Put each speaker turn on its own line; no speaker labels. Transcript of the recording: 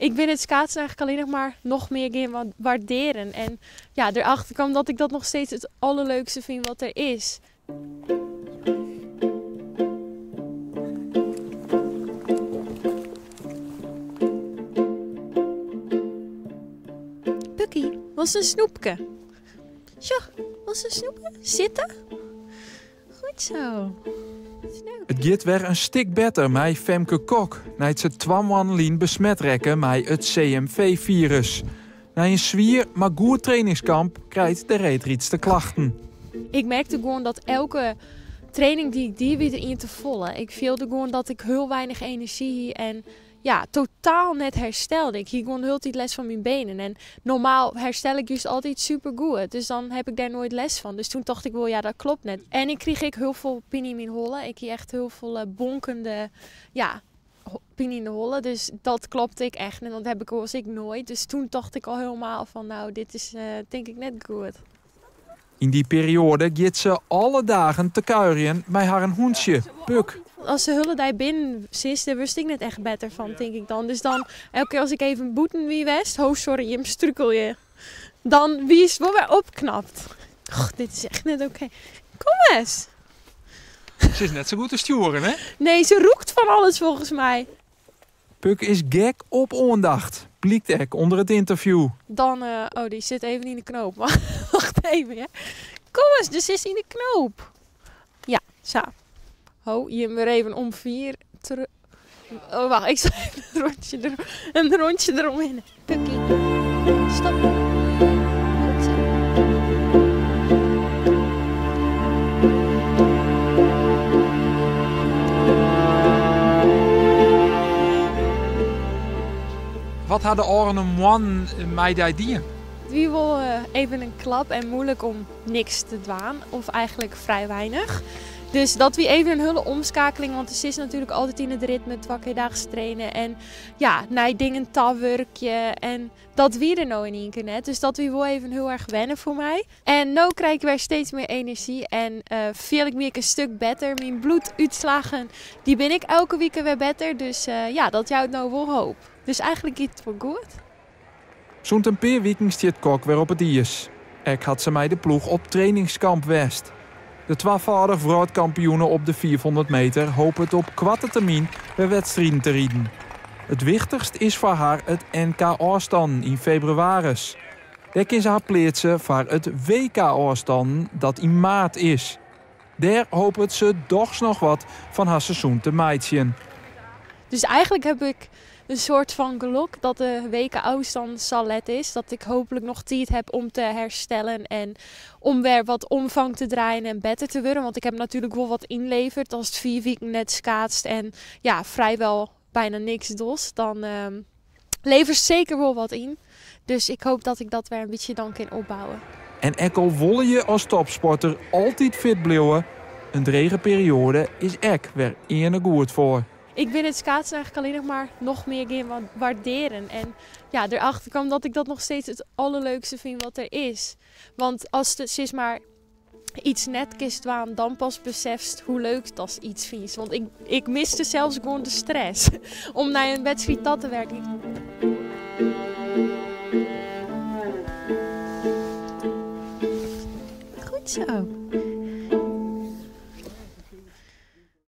Ik bin it schaatsen eigenlijk alleen nog maar nog meer gaan waarderen. En ja, erachter kwam dat ik dat nog steeds het allerleukste vind wat er is. Pukkie, was een snoepke. Zo, was een snoepke? Zitten? Goed zo.
It giet wer in stik better mei Femke Kok, nei't se twa moannen lyn besmet rekke mei it CMV-firus. Nei in swier, mar goed trainingskamp krijt de reedrydster klachten.
Ik merkte gewoan dat elke training dy't ik die, wie der ien te folle. Ik fielde gewoan dat ik hiel weinich enerzjy hie en ja, totaal net herstelde. Ik hie gewoan de hiele tiid lêst fan myn benen. En normaal herstel ik juist altyd super goed. Dus dan ha ik dêr noait lêst fan. Dus doe tocht ik wol, ja, dat kloppet net. En ik krige ek hiel folle pine yn myn holle. Ik hie echt hiel folle bonkende, ja, pine yn de holle. Dus dat kloppet ek echt net, want dat ha ik oars ek noait. Dus doe tocht ik al hielendal fan, no, dit is tink ik net goed.
Yn dy perioade giet se alle dagen te kuierjen mei har hûntsje, Puk.
As de hiele dei binnen sitst, dêr wurdst ek net echt better fan, tink ik dan. Dus dan, elke kear as ik even bûten wie west, ho sorry, jim strukelje. Dan wie it wol wer opknapt. Och, dit is echt net oké. Kom ris.
Se is net sa goed te stjoeren, hè?
Nee, se rûkt fan alles folgens my.
Puk is gek op oandacht, blykt ek ûnder it ynterview.
Dan, oh, dy sit even yn de knoop. Wacht even, ja. Kom ris, der sit yn de knoop. Ja, sa. Ho, jim wer even om vier terug. Oh, wacht, ik sil even in rûntsje deromhinne. Pukkie, stop. Goed zo.
Wat ha de ôfrûne moannen mei dy dien?
It wie wol even in klap en muoilik om niks te dwaan. Of eigentlik frij weinich. Dus dat wie even in hiele omskeakeling. Want it is natuerlik altyd yn it ritme twa kear daags traine. En ja, nei dingen tawurkje. En dat wie der no yn ien kear net. Dus dat wie wol even hiel erch wenne foar my. En no krij ik wer steeds mear enerzjy. En fiel ik my ek in stik better. Myn bloedútslaggen, dy binne ek elke wike wer better. Dus ja, dat jout no wol hoop. Dus eigentlik giet it wol goed.
Sûnt in pear wiken stiet Kok wer op it iis. Ek hat se mei de ploech op trainingskamp west. De twafâldich wrâldkampioene op de 500 meter hopet op koarte termyn wer wedstriden te riden. It wichtichst is foar har it NK ôfstannen yn febrewaris. Dêr kin se har pleatse foar it WK ôfstannen dat yn maart is. Dêr hopet se dochs noch wat fan har seizoen te meitsjen.
Dus eigentlik ha ik in soart fan gelok dat de WK ôfstân sa let is. Dat ik hooplik noch tiid ha om te herstellen en om wer wat omfang te draaien en better te wurden. Want ik ha natuerlik wol wat ynlevere. Ast 4 wiken net schaatst en ja, frijwol byna niks dochst, dan leverst seker wol wat yn. Dus ik hoopje dat ik dat wer in bytsje dan kin opbouwe.
En ek al wolle je as topsporter altyd fit bliuwe, in drege perioade is ek wer earne goed foar.
Ik bin it schaatsen eigentlik allinnich mar noch mear gean waarderen. En ja, erachter kwam dat ik dat noch steeds it allerleukste fyn wat der is. Want ast sis mar iets net kinst dwaan, dan pas besefst hoe leuk datst iets fynst. Want ik miste sels gewoan de stress om nei in wedstriid ta te wurkjen. Goed zo.